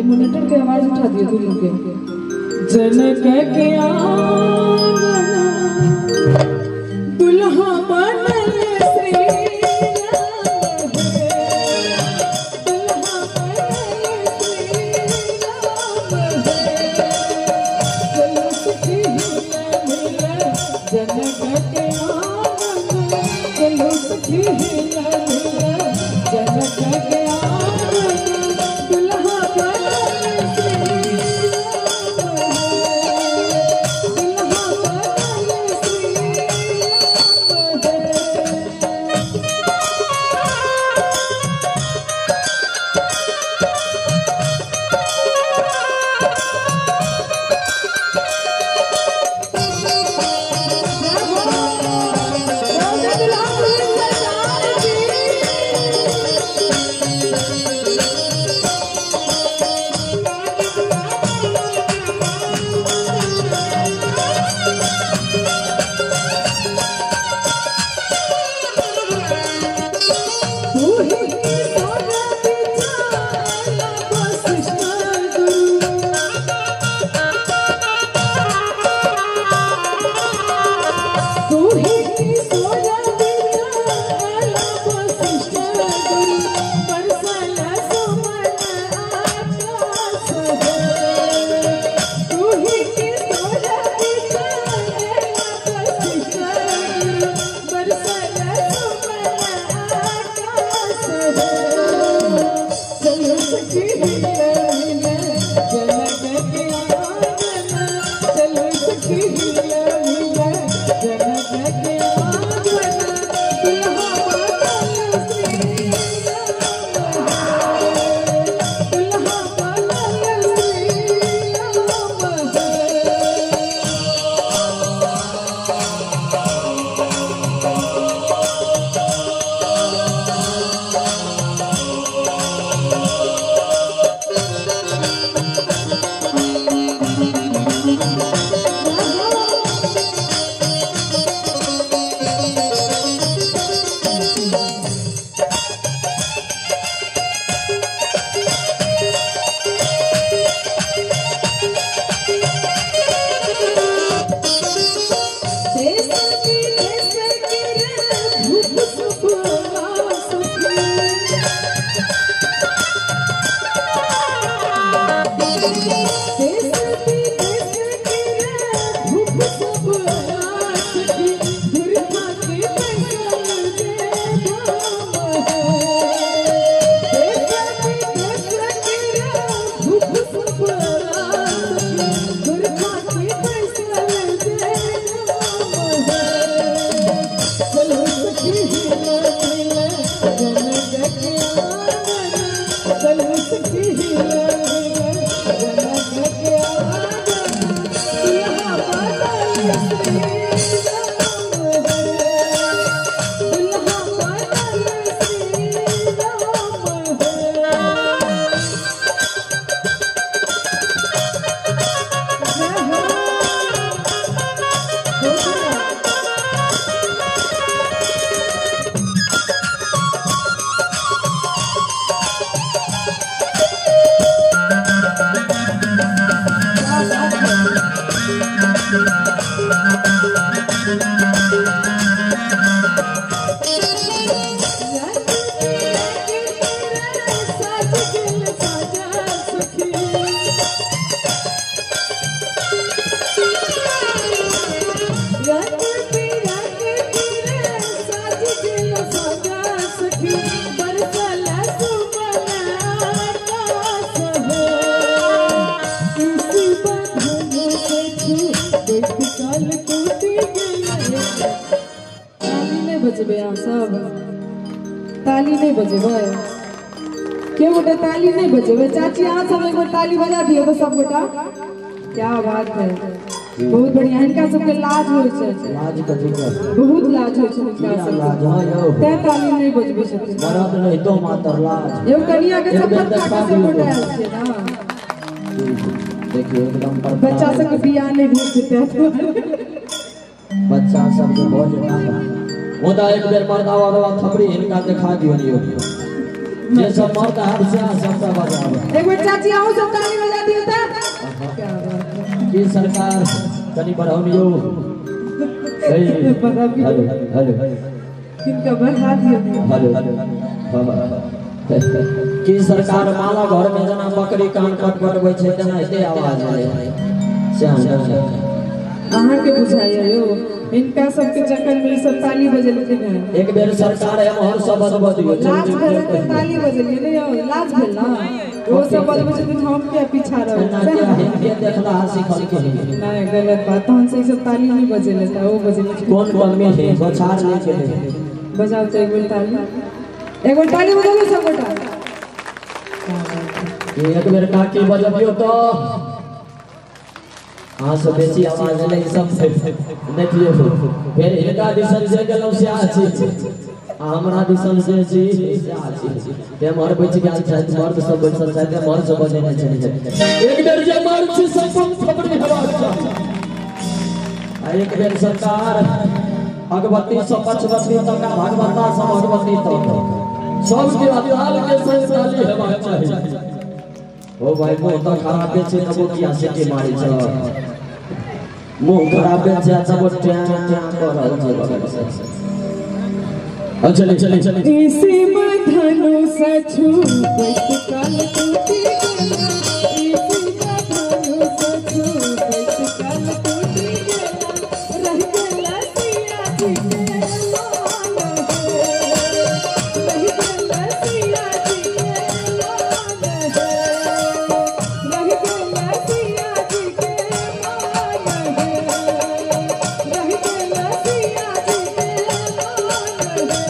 Monitor के आवाज उठा दियो दुनू के। जनक के आंगन दुल्हा बनल श्री राम हे, दुल्हा बनल श्री राम हे। चलो सखी हिल मिल जनक के आंगन, चलो सखी हिल मिल जनक के आंगन, दुल्हा बनल श्री राम हे, दुल्हा बनल श्री राम हे। बजेबै अहाँ सब? ताली नहीं बजेबै? के गोटे ताली नहीं बजेबै? चाची अहाँ सब एक बेर ताली बजा दियौ तो सब गोटा। क्या बात है, बहुत बढ़िया। हिनका सबके लाज होइ छै। लाज कथी के? बहुत लाज होइ छै हिनका सबके, तें ताली नहीं बजबै छथिन। मरद रहितो मातर लाज। एगो कनिया के शपथ खा के सब गोटा आयल छियै ना। देखियौ एकदम बच्चा सबके बियाह नहीं भेल छै तें बच्चा सबके भऽ जेता। मुदा एक बेर मर्दावा बाबा थपड़ी हिनका देखा दियौ। जे सब मर्द हाथ से सबटा बजाबे। एक बेर चाची अहूँ सब ताली बजा दियौ त। क्या बात है। की सरकार कनी बढ़ाउनियो। हेलो हेलो किनका बढ़ा दियौ। हेलो की सरकार माला घर में जना बकरी कान कटकटबै छै तेना एते आवाज आय। अहाँ के बुझाइया यो इनका सबके चक्कर में सब ताली बजेलखिन है। एक बेर सरकार एमहर सब बजब दियौ। लाज भेल त ताली बजेलियै नै यौ, लाज भेल ना। ओ सब बजबै छथिन हम किया पीछा रहबै। हिनके देखला सिखल के नहीं गलत बात। तहन से ई सब ताली नहीं बजेले त ओ बजेलखिन। कोन कमी है बछार नहीं चले। बजाओ त एक बेर ताली, एक बेर ताली बजाबू सब गोटा। एक बेर काकी बजबियौ त अहाँ सब बेसी आवाज एलै सब देखियौ। फेर हिनका दिसन से गेलहुँ से छी आ हमरा दिसन से छी से छी। एम्हर बचि गेल छथि मर्द सब बैसल छथि, एम्हर सब बजेने छथि। एक बेर जे मर्द छी सब खबरी हेबाक चाही। आ एक बेर सरकार अगबत्ती सब पचबत्ती तक भगवत्ता सब अगबत्ती तक सबके अताल के संग ताली हेबाक चाही। ओ भाई मुँह तऽ खराबे छै तबो किया सीटी मारै छै। मुँह खराबे छै तबो ट्यां ट्यां कऽ रहल छै। चले चले चले इसी में धनुष छूबैत काल टूटी